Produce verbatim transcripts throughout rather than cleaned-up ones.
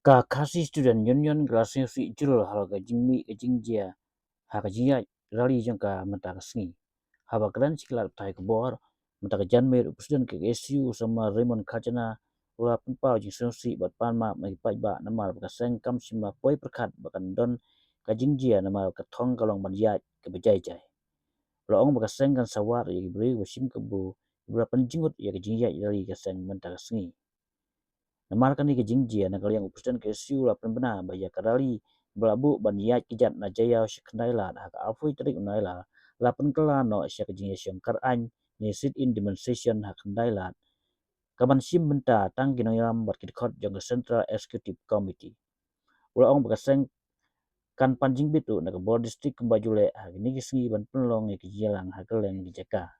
Ka Khasi Student Union ka la sngewsih jur halor ka jingmih ka jingjia ha ka jingïaid rally jong ka mynta ka sngi. Haba kren sha ki lad pathai khubor mynta ka janmiet, u President ka K S U u Samla Raymond Kharjana u la pynpaw jingsngewsih bad pan map na ki paidbah namar ba ka seng kam shym la poi pyrkhat ba kan don ka jingjia namar ka thong ka long ban ïaid kaba jai jai. U la ong ba ka seng kan sa wad ïa ki briew ba shim kabu kiba la pynjyngut ïa ka jingïaid rally ka seng mynta ka sngi. Namar kane ka jingjia, na ka liang u President ka K S U u la pynbna ba ïa ka rally ba la buh ban ïaid kjat na Jaïaw sha Khyndai Lad ha ka arphew tarik u Nailar la pynkylla noh sha ka jingïashong kar aiñ ne sit-in demonstration ha Khyndai Lad, kaban shim bynta tang ki nongïalam bad ki dkhot jong ka Central Executive Committee. U la ong ba ka seng kan pan jingbit ruh na ka bor district kumba ju leh ha kine ki sngi ban pynlong ïa ki jingïalang ha kylleng ki jaka.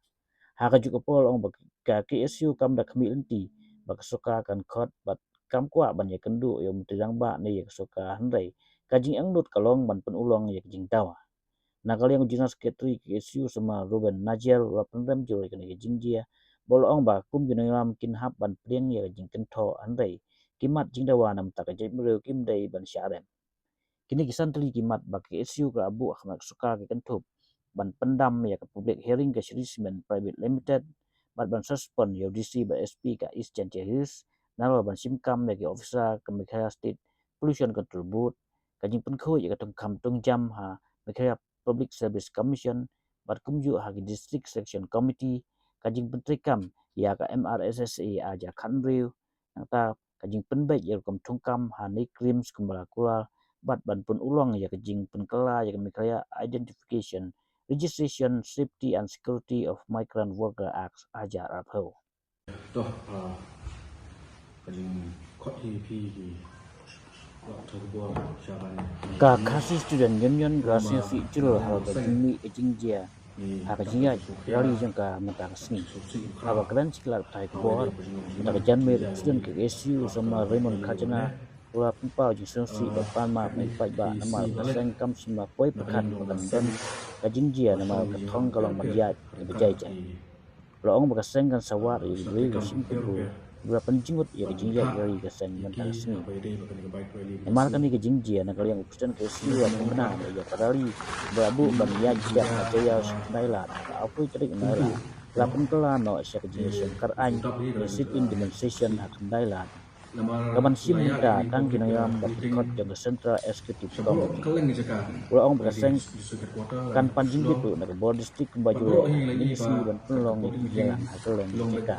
Ha kajuh ka por u la ong ba ka K S U kam da khmih lynti ba ka sorkar kan khot bad kam kwah ban ïakynduh ïa u Myntri Rangbah ne ïa ka sorkar, hynrei ka jingangnud ka long ban pynulong ïa ka jingdawa. Na ka liang u General Secretary ka K S U u Samla Reuben Najiel u la pynrem jur ïa kane ka jingjia bad u la ong ba kum ki nongïalam kim hap ban pdiang ïa ka jingkynthoh, hynrei ki mat jingdawa namar ka jaitbynriew kim dei ban shah rem. Kine ki san tylli ki mat ba ka K S U ka la buh ha khmat ka sorkar ki kynthup ban pyndam ïa ka public hearing ka Shree Cement Private Limited bad ban suspend ïa u D C bad S P ka East Jaintia Hills, nalor ban shim kam ïa ki officer ka Meghalaya State Pollution Control Board, ka jingpynkhuid ïa ka thong kham thong jam ha Meghalaya Public Service Commission bad kumjuh ha ki District Selection Committee, ka jingpyntreikam ïa ka M R S S A ar hajar khathynriew, nangta ka jingpynbeit ïa ka rukom thungkam ha NEIGRIHMS kumba la kular bad ban pynulong ïa ka jingpynkylla ïa ka Meghalaya Identification, Registration, Safety and Security of Migrant Worker Act ar hajar arphew. To, ah, ka jingkhot hi phi ki Ka Khasi Student Union ka la sngewsih jur halor ka jingmih ka jingjia ha ka jingïaid rally jong ka mynta ka sngi. Haba kren sha ki lad pathai khubor mynta ka janmiet, u President ka K S U u Samla Raymond Kharjana u la pynpaw jingsngewsih bad pan map na ki paidbah namar ba ka seng kam shym la poi pyrkhat ba kan don ka jingjia namar ka thong ka long ban ïaid kaba jai jai. U la ong ba ka seng kan sa wad ïa ki briew ba shim kabu kiba la pynjyngut ïa ka jingïaid rally ka seng mynta ka sngi. Namar kane ka jingjia, na ka liang u President ka K S U u la pynbna ba ïa ka rally ba la buh ban ïaid kjat na Jaïaw sha Khyndai Lad ha ka arphew tarik u Nailar la pynkylla noh sha ka jingïashong kar aiñ ne sit-in demonstration ha Khyndai Lad, kaban shim bynta tang ki nongïalam bad ki dkhot jong ka Central Executive Committee. U la ong ba ka seng kan pan jingbit ruh na ka bor district kumba ju leh ha kine ki sngi ban pynlong ïa ki jingïalang ha kylleng ki jaka.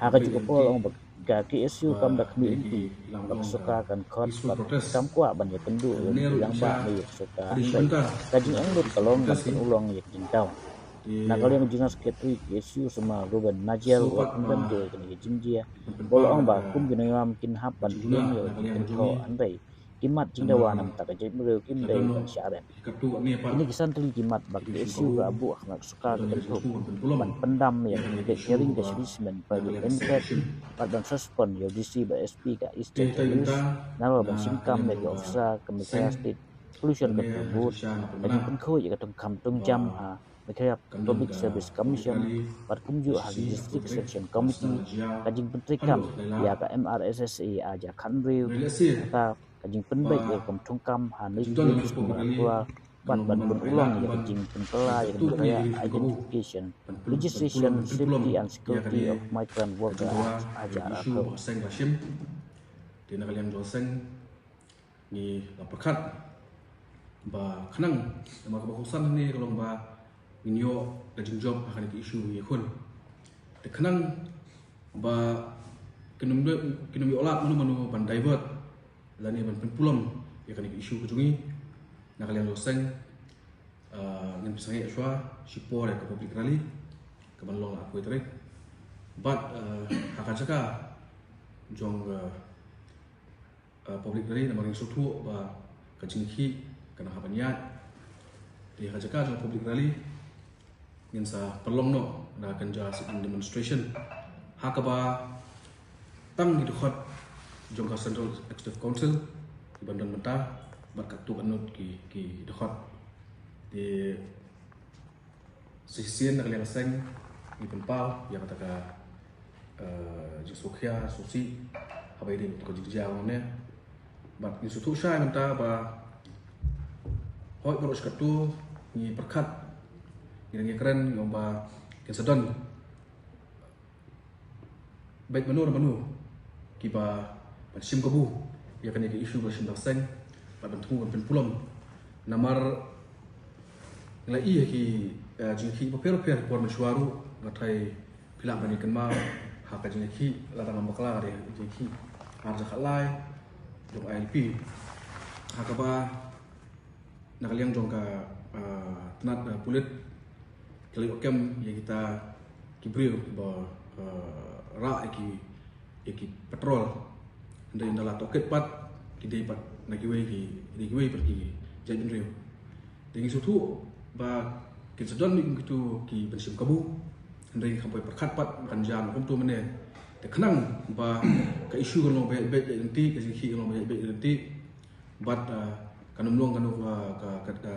Ha kajuh ka por u la ong ba ka K S U kam da khmih lynti ba ka sorkar kan khot bad kam kwah ban ïakynduh ïa u Myntri Rangbah ne ïa ka sorkar, hynrei ka jingangnud ka long ban pynulong ïa ka jingdawa. Na ka liang u General Secretary ka K S U u Samla Reuben Najiel u la pynrem jur ïa kane ka jingjia bad u la ong ba kum ki nongïalam kim hap ban pdiang ïa ka jingkynthoh, hynrei ki mat jingdawa namar ka jaitbynriew kim dei ban shah rem. Kine ki san tylli ki mat ba ka K S U ka la buh ha khmat ka sorkar ki kynthup ban pyndam ïa ka public hearing ka Shree Cement Private Limited bad ban suspend ïa u D C bad S P ka East Jaintia Hills, nalor ban shim kam ïa ki officer ka Meghalaya State Pollution Control Board, ka jingpynkhuid ïa ka thong kham thong jam ha Meghalaya Public Service Commission bad kumjuh ha ki District Selection Committee, ka jingpyntreikam ïa ka M R S S A ar hajar khathynriew, nangta ka jingpynbeit ïa ka rukom thungkam ha NEIGRIHMS kumba la kular bad ban pynulong ïa ka jingpynkylla ïa ka Meghalaya Identification, Registration, Safety and Security of Migrant Worker Act ar hajar arphew. Te na ka liang jong ka seng ngi la pyrkhat ba khnang, namar kaba kongsan hangne ka long ba ngin ïoh ka jingjop ha kane ka issue ba ngi khun. Te khnang ba kin ym, kin ym ïoh lad mano mano ban divert lane ban pynpulom ïa kane ka issue ka jong ngi, na ka liang jong ka seng, ah, ngin pynsangeh shuwa shipor ïa ka public rally kaban long ha arphew tarik. Bad, ah, ha ka jaka jong ka, ah, public rally, namar ngi sngewthuh ba ka jingkhih ka nang hap ban ïaid. Te ha ka jaka jong public rally ngin sa pynlong noh da ka kynja sit-in demonstration ha kaba tang ki dkhot jong ka Central Executive Council kiban don bynta bad katto katne ki, ki dkhot. Te shisien na ka liang ka seng Ngi pynpaw ïa kata ka, eh, jingsngewkhia sngewsih haba ïadei bad ka jingjia hangne. Bad ngi sngewthuh shai mynta ba hooid baroh shi katto ngi pyrkhat, ngi dang ïakren ïa ba kin sa don beit mano mano kiba ban shim kabu ïa kane ka issue ba shim ba seng bad ban thmu ban pynpulom. Namar ngi la ïohi ki, eh, jingïakhih bapher bapher por mynshuwa ruh, nga tharai phi lah ban ïa kynmaw ha ka jingïakhih lada ngam bakla ka dei jingïakhih ar hajar khatlai jong I L P, ha kaba na ka liang jong ka, ah, tnat, ah, pulit ki la ïoh kem ïa kita ki briew kiba, ah, rah ïa ki, ïa ki patrol. Hynrei ynda la tohkit pat ki dei pat na kiwei ki, ki dei kiwei pat ki jaitbynriew. Te ngi sngewthuh ba kin sa don mih kum kito ki ban shim kabu. Hynrei ngi kham poi pyrkhat pat kan jia kumto mynne. Te khnang ba ka issue kan long ba ïaid beit ïaid lynti, ka jingïakhih kan long ba ïaid beit ïaid lynti. Bad, ah, kan ym long kano ka, ka, ka, ka,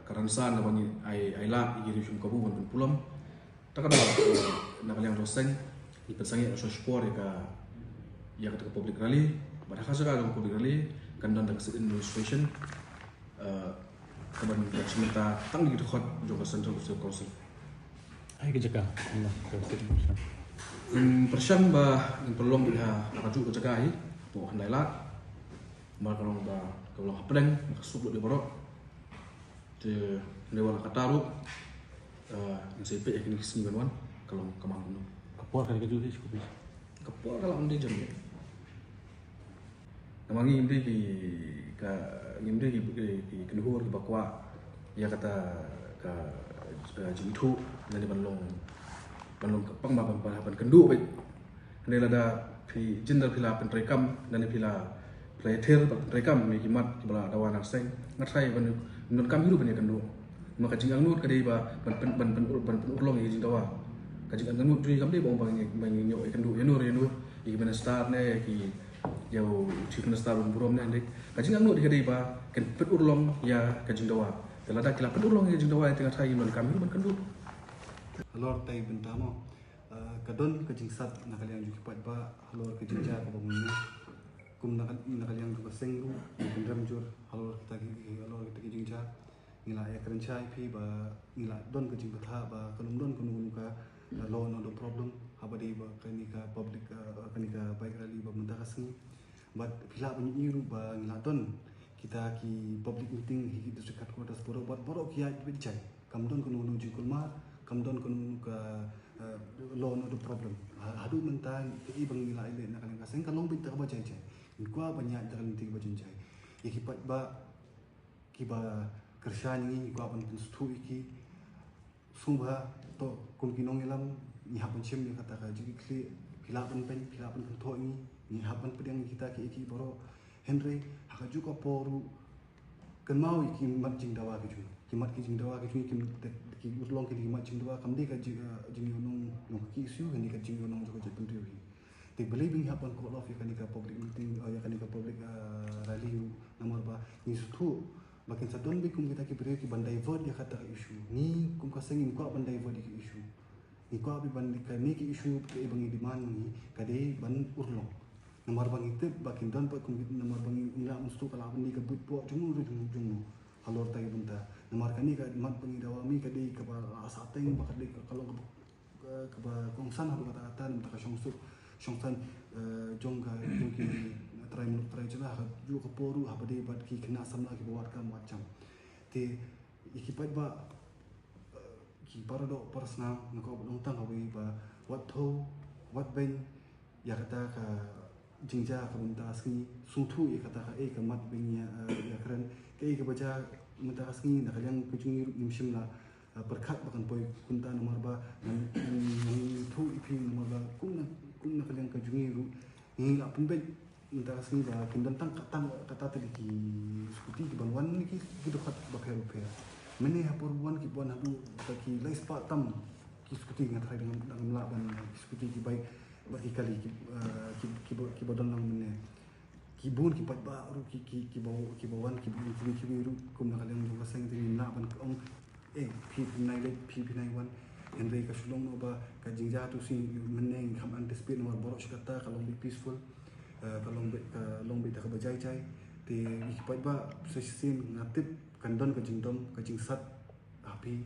ka rynsan kaba ngi ai, ai lad ïa ki riew shim kabu ban pynpulom. Ta ka daw, ah, na ka liang jong seng ngi pynsangeh shwa shipor ïa ka, ïa kata ka public rally. Bad ha ka jaka jong public rally kan don da ka sit-in demonstration, ah, kaban da shim bynta tang ïa ki dkhot jong ka Central Executive Council. Ai ka jaka, ïa ka sit-in demonstration. Ngin pyrshang ba ngin pynlong beit ha, ha kajuh ka jaka hi, hapoh Hyndai Lad. Namar ka long ba, ka long hapdeng, ka suk lut ïa baroh. Te, hynrei wat la katta ruh, eh, ngin sa peit ïa kine ki sngi ban wan, ka long ka mang kumno. Ka por ka dei kajuh hi, shuh phi. Ka por ka lah ban dei jam. Namar ngim dei ki, ka, ngim dei ki, ki, ki kynhun kiba kwah ïa kata ka, eh, jingthoh, lane ban long, ban long ka pang ba ban, ban, ban kynduh beit. Hynrei lada phi jin da phi la pyntreikam, lane phi la, phi la ïathir bad pyntreikam ïa ki mat kiba la dawa na ka seng, nga tharai ban, ban kam hi ruh ban ïakynduh. Namar ka jingangnud ka dei ba ban pyn, ban pyn, ban pynurlong ïa ka jingdawa. Ka jingangnud jong ngi kam dei ba ong ba ngi, ba ngi ïoh ïakynduh ïa no ïa no, ïa ki minister ne ïa ki, ïa u chief minister ban burom ne, hynrei ka jingangnud ka dei ba kin pynurlong ïa ka jingdawa. Te lada ki la pynurlong ïa ka jingdawa te nga tharai ngin donkam hi ruh ban kynduh. Halor tai bynta mo. Ah, ka don ka jingsat na ka liang jong ki paidbah halor ka jingjia kaba mynne. Kum na ka, na ka liang jong ka seng ruh ngi kynrem jur halor kita ki, ki, halor kita ki jingjia. Ngi la ïakren shai phi ba ngi la don ka jingbthah ba kan ym don kano kano ka, ah, law and order problem haba dei ba kane ka public, ah, kane ka bike rally ba mynta ka sngi. Bad phi lah ban ïohi ruh ba ngi la don kita ki public meeting ha ki district headquarters baroh, bad baroh ki ïaid beit jai. Kam don kano kano jingkulmar, kam don kano kano ka, eh, law and order problem. Ha, haduh mynta kaei ba ngi la ïaleh na ka liang ka seng ka long beit da kaba jai jai. Ngi kwah ban ïaid da ka lynti kaba jai jai. Ïa ki paidbah kiba kyrshan ïa ngi, ngi kwah ban pynsngewthuh ïa ki. Sngewbha, to, kum ki nongïalam, ngi hap ban shim ïa kata ka jingkitkhlieh, phi lah ban pyn, phi lah ban kynthoh ïa ngi, ngi hap ban pdiang ïa kita kiei kiei baroh. Hynrei ha kajuh ka por ruh, kynmaw ïa ki mat jingdawa ki jong ngi. Ki mat ki jingdawa ki jong ngi, ki, ki urlong ki, ki mat jingdawa, kam dei ka jing, eh, jingïohnong jong ka KSU, hynrei ka jingïohnong jong ka jaitbynriew hi. Te balei ba ngi hap ban call off ïa kane ka public meeting, eh, ïa kane ka public, eh, rally ruh, namar ba ngi sngewthuh ba kin sa don beit kum kita ki briew ki ban divert ïa kata ka issue. Ngi kum ka seng ngim kwah ban divert ïa ka issue. Ngi kwah beit ban, kane ka issue kaei ba ngi demand ngi ka dei ban urlong. Namar ba ngi tip ba kin don pat kum kita, namar ba ngi, ngi lah ban sngewthuh ka lah ban dei ka buit poh jong no jong, jong no halor kata ka bynta. Namar kane ka mat ba ngi dawa mih ka dei kaba la sahteng, ba ka dei ka, ka long kaba eh, kaba kongsan haduh katta katta na ka bynta ka shongsuk shongsan, eh, jong ka, jong ki trai muluk trai jylla ha kajuh ka por ruh haba dei bad ki khynnah samla kiba wad kam wad jam. Te ïa ki paidbah, eh, ki paradoh parasnam, nga kwah ban ong tang kawei ba wat thew, wat beiñ ïa kata ka jingjia ka mynta ka sngi, sngewthuh ïa kata kaei ka mat ba ngi, eh, ïakren, kaei kaba jia mynta ka sngi, na ka liang ka jong ngi ruh ngim shym la, eh, pyrkhat ba kan poi kumta, namar ba ngan, ngan, ngan ïathuh ïa phi, namar ba kum na, kum na ka liang ka jong ngi ruh ngi la pynbeit mynta ka sngi ba kin don tang ka, tang kata tylli ki scooty ki ban wan na ki, ki dkhot bapher bapher. Mynne ha por wan ki wan haduh ki lai spah tam ki scooty, nga tharai dang, dang lah ban, ki scooty, ki bike bad ki kali ki, eh, ki, kiba, kiba don lang mynne. Ki bun ki paidbah ruh ki, ki, kiba, kiba wan, kiba wan, kiba, kiba ruh kum na ka liang jong ka seng te ngim lah ban ong, eh, phi, phi nai leit, phi, phi nai wan. Hynrei ka shu long noh ba ka jingjia tu shi mynne ngim anticipate namar baroh shi katta ka long beit peaceful, eh, ka long beit, ka long beit da kaba jai jai. Te ngi ki paidbah sa shisien nga tip kan don ka jingdom ka jingsat ha phi.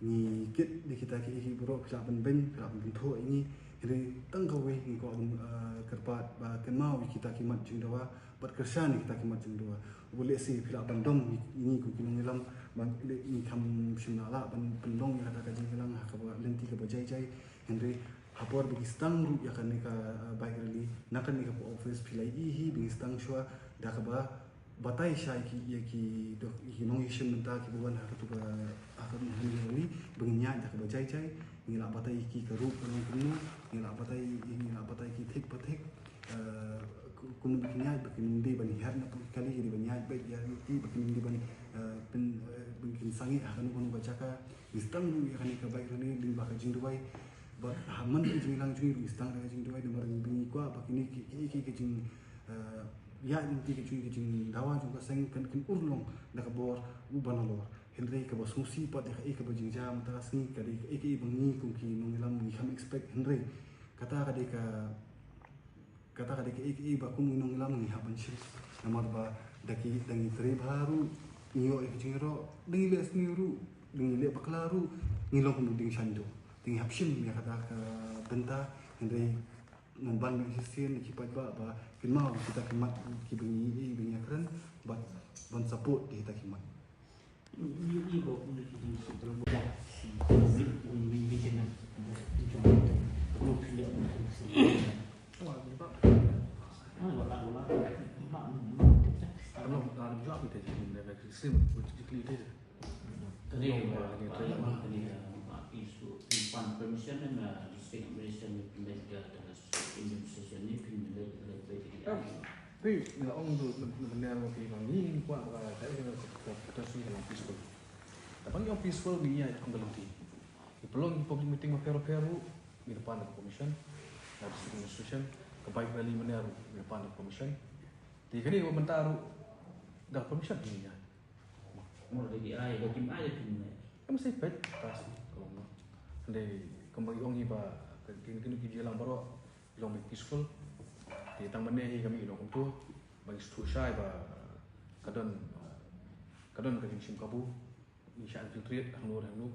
Ngi kit da kita kiei kiei baroh, phi lah ban beiñ, phi lah ban pynthoh ïa ngi. Hynrei tang kawei ngi kwah ban, eh, kyrpad ba kynmaw ïa kita ki mat jingdawa bad kyrshan ïa kita ki mat jingdawa. Uba lehse phi lah ban dom ïa ngi kum ki nongïalam, ba leh ngi kham shym la lah ban pynlong ïa kata ka jingïalang ha kaba lynti kaba jai jai. Hynrei ha por ba ki sdang ruh ïa kane ka, eh, bike rally na kane ka office, phi la ïohi ba ngi sdang shuwa da kaba batai sha ïa ki, ïa ki doh, ïa ki nongïashim bynta kiba wan ha katu ka, ha katu ka rally, ba ngin ïaid da kaba jai jai. Ngi lah batai ïa ki ka ruh ka long kumno, ngi lah batai, ngi lah batai ïa ki thik pa thik. Eh, ku-, kumno ba kin ïaid, ba kin ym dei ban hiar na pdeng kali, kin dei ban ïaid beit ïa ki, ba kin ym dei ban, eh, pyn, eh, ba kin sangeh ha kano kano ka jaka. Ngi sdang ruh ïa kane ka bike rally lyngba ka jingduwai. Bad ha man ka jingïalang jong ngi ruh ngi sdang da ka jingduwai, namar ngi kwah ba kine ki, ki, ki, ki jing, eh, ïaid lynti ka jong ngi, ka jingdawa jong ka seng kan, kan urlong da ka bor uba nalor. Hynrei kaba sngewsih pat ïa kaei kaba jingjia mynta ka sngi ka dei kaei kaei ba ngi kum ki nongïalam ngi kham expect, hynrei kata ka dei ka, kata ka dei kaei kaei ba kum ki nongïalam ngi hap ban shim. Namar ba da ki, da ngi trei bha ruh ngi ïoh ïa ka jingïaroh, da ngi leh sniew ruh, da ngi leh bakla ruh ngi long kum u dieng shaiñdur. Te ngi hap shim ïa kata ka bynta, hynrei ngan ban ïa shisien ïa ki paidbah ba kynmaw kita ki mat kiba ngi, ba ngi ïakren bad ban support ïa kita ki mat. Phi, nga ong tu mynner ma phi, ba ngi kwah ba ka, ka, ka, ka, ka long peaceful. Te ba ngi ong peaceful, ngi ïa ong ka lynti. Ngi pynlong ki public meeting ma pher pher ruh, ngi da pan da ka permission na district administration, ka bike rally mynne ruh ngi da pan da ka permission. Te kane ba mynta ruh da ka permission ngi ïa. Mor da ki ai, da kim ai da kim ne. Em sei peit, ta si, ka long noh. Hynrei kumba ngi ong hi ba ka, ki, ki, ki jingïalang baroh long beit peaceful. Te tang mynne hi ka mih noh kumto, ba ngi sngewthuh shai ba ka don, ka don ka jingshim kabu, ngi shah infiltrate hangno hangno.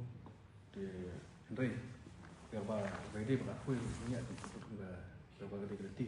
Te hynrei, ïa ba ka dei ba ka khui ngi ïa, te ka, ka dei ka lynti.